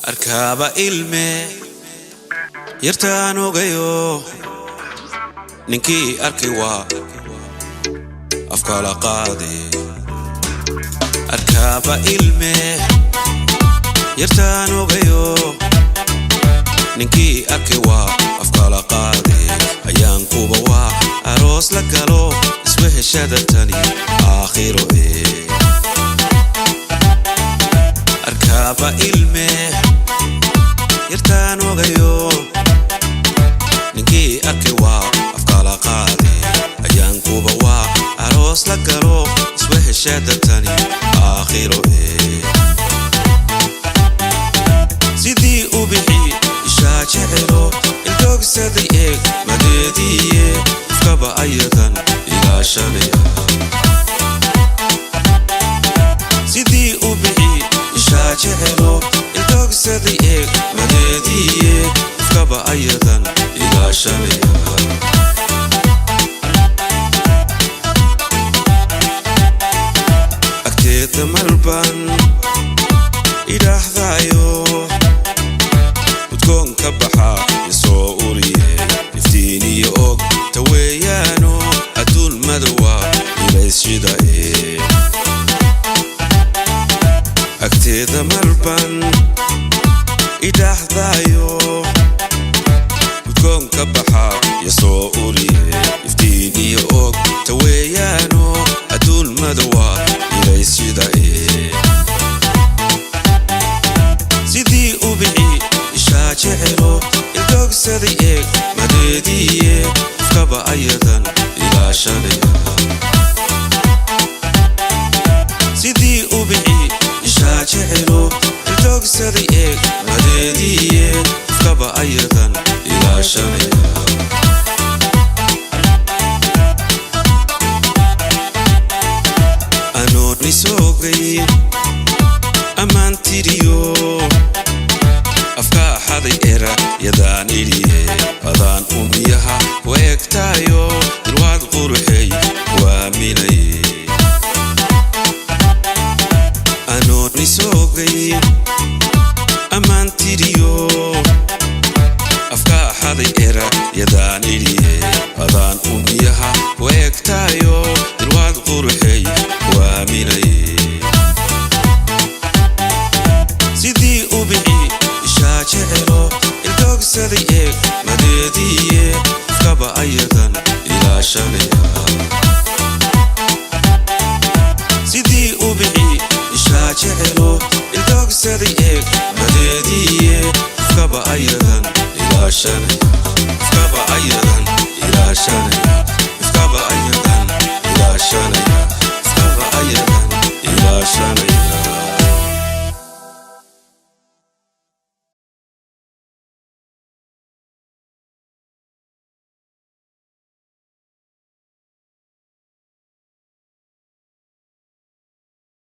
Arkaaba ilme yartaan ogayo, ninkii arkay waa afkala qaade. Arkaaba ilme yartaan ogayo, ninkii arkay waa afkala qaade. Ayaan kuba waa aroos la galo, isweheshada tani aakhiro ee. Arkaaba ilme yartaan ogayo, ninkii arkay waa afkala qaade. Ayaan kuba waa aroos la galo, isweheshada tani aakhiro ee. Sidii u bixi ishaa jecelo, ildoogsaday eeg madeediiye, ifkaba ayadan ilaashanaya. Sidii u bixi ishaa jecelo, ildoogsaday eeg madeediiye, ifkaba ayadan ilaashanaya. Agteeda marban idhaahdaayo, udgoon ka baxa isoo uriye, iftiiniyo og taweeyaano, adduun madowa ilayshida ee. Agteeda marban idhaahdaayo, udgoon ka baxa isoo uriye, iftiiniyo og taweeyaano, adduun madowa ilayshida ee. Sidii u bixi ishaa jecelo, ildoogsaday eeg madeediiye, ifkaba ayadan ilaashanaya. Sidii u bixi ishaa jecelo, ildoogsaday eeg madeediiye, ifkaba ayadan ilaashanaya. Anooni soogay ammaan tiriyo, afka axaday era yadaan idhiye, adaan umiyaha ku egtaayo, dilwaad quruxey waaminaye. Anooni soogay ammaan tiriyo, afka axaday era yadaan idhiye, adaan umiyaha ku egtaayo, dilwaad quruxey waaminaye. Sidii u bixi ishaa jecelo, ildoogsaday eeg madeediiye, ifkaba ayadan ilaashanaya. Sidii u bixi ishaa jecelo, ildoogsaday eeg madeediiye, ifkaba ayadan ilaashanaya. Ifkaba ayadan ilaashanaya. Ifkaba ayadan ilaashanaya. Ifkaba ayadan ilaashanaya.